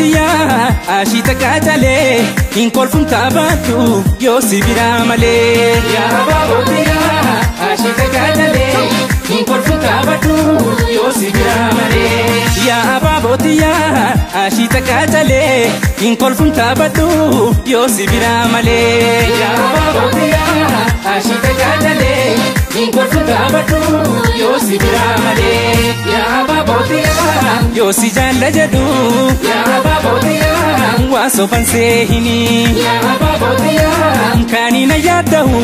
Abaabootiyyaa ashita kaajalee hin kolfuun taphatu yoo si biraa malee. Yaa abaabootiyyaa ashita kaajalee hin kolfuun taphatu yoo si biraa malee. Yaa abaabootiyyaa ashita kaajalee hin kolfuun taphatu yoo si biraa malee. Yaa abaabootiyyaa ashita kaajalee hin kolfuun taphatu yoo si biraa malee. Yaa abaabootiyyaa yoo si jaalla jedhu. Yaa abaabootiyyaa waan soban seehini. Yaa abaabootiyyaa kaanina yaaddahu.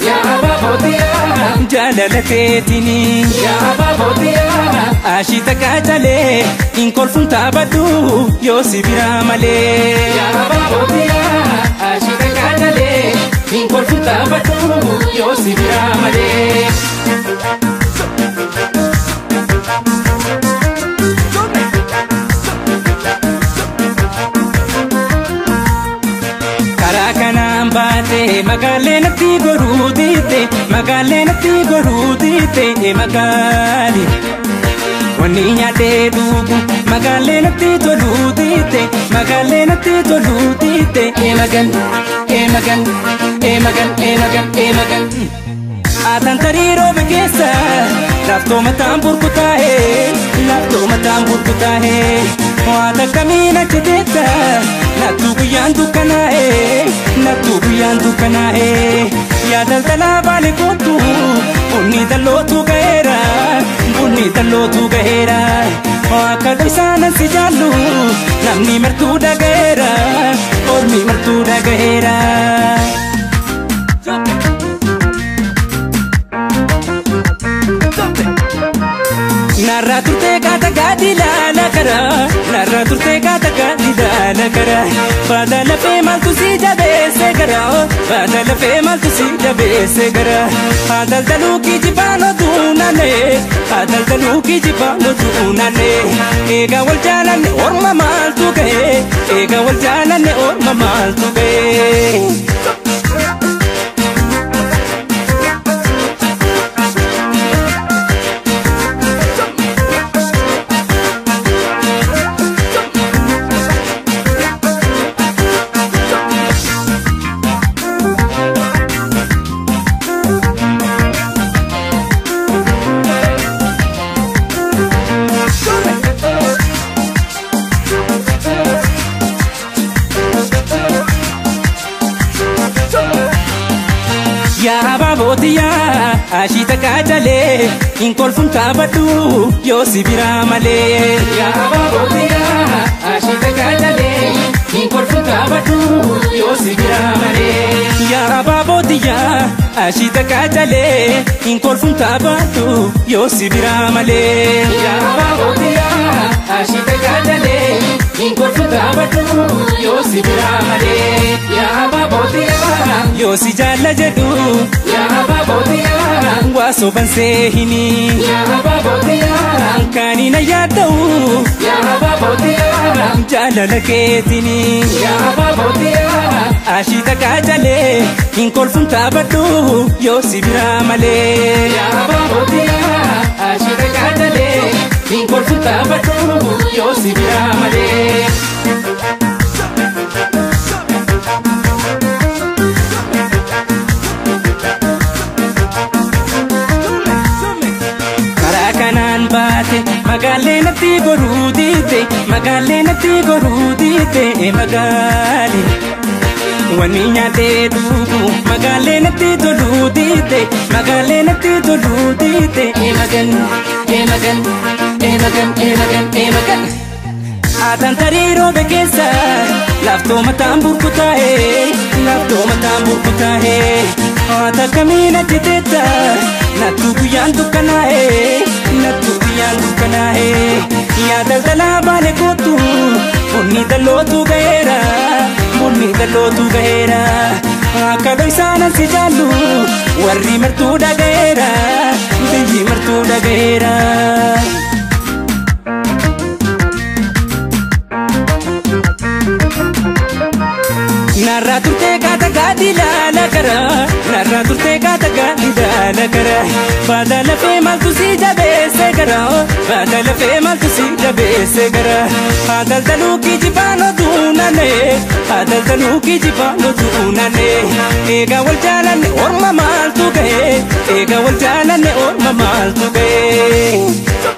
Yaa abaabootiyyaa jaalala teetini. Yaa abaabootiyyaa ashita kaajalee hin kolfuun taphatu yoo si biraa malee. Yaa abaabootiyyaa ashita kaajalee hin kolfuun taphatu yoo si biraa malee. Karaa kanaan baate magaalee natti goruu diite magaalee natti goruu diite magaali. Wanni nyaatee dhugu magaalee natti toluu diite magaalee natti toluu diite magan magan magan magan magan. Ataan tarii rooba keessa laaftoo mataan burkutaa'ee laaftoo mataan burkutaa'ee waan akkamiin achi teessa nattuu guyyaan dukkanaa'ee nattuu guyyaan dukkanaa'ee yaa daldalaa baale kootu bunni dallootu ga'eera bunni dallootu ga'eera akka isaanan si jaallu namni martuu dhaga'eera ormi martuu dhaga'eera. Narraa turtee kaata gaadhi laala karaa narraa turtee kaata gaadhi laala karaa baada lafee maaltu si jabeesse karaa baada lafee maaltu si jabeesse karaa haa daldaluu kijibaan oduu naannee haa daldaluu kijibaan oduu naannee eegaa wal jaalanne orma maaltu ga'ee eegaa wal jaalanne orma maaltu ga'ee. Yaa abaabootiyyaa ashita kaajalee hin kolfuun taphatu yoo si biraa malee. Yaa abaabootiyyaa ashita kaajalee hin kolfuun taphatu yoo si biraa malee. Yaa abaabootiyyaa ashita kaajalee hin kolfuun taphatu yoo si biraa malee. Yaa abaabootiyyaa ashita kaajalee hin kolfuun taphatu yoo si biraa malee. Yaa abaabootiyyaa yoo si jaalla jedhu. Yaa abaabootiyyaa waan soban seehini. Yaa abaabootiyyaa kaanina yaaddahu. Yaa abaabootiyyaa jaalala keetini. Yaa abaabootiyyaa ashita kaajalee hin kolfuun taphadhu yoo si biraa malee. Yaa abaabootiyyaa ashita kaajalee hin kolfuun taphadhu yoo si biraa malee. Karaa kanaan baate magaalee natti goruu diite magaalee natti goruu diite magaali. Wanni nyaatee dhugu magaalee natti toluu diite magaalee natti toluu diite magan magan magan magan magan. Ataan tarii rooba keessa laaftoo mataan burkutaa'ee laaftoo mataan burkutaa'ee waan akkamiin achi teessa nattuu guyyaan dukkanaa'ee nattuu guyyaan dukkanaa'ee yaa daldalaa baale kootu bunni dallootu ga'eera bunni dallootu ga'eera akka isaanan si jaallu warri martuu dhaga'eera biyyi martuu dhaga'eera. Narraa turtee kaata gaadhi laala karaa narraa turtee kaata gaadhi laala. laala gara. Baada lafee maaltu si jabeesse gara? Baada lafee maaltu si jabeesse gara? Haa daldaluu kijibaan oduu naannee, haa daldaluu kijibaan oduu naannee. Eegaa wal jaalanne orma maaltu ga'e? Eegaa wal jaalanne orma maaltu ga'e?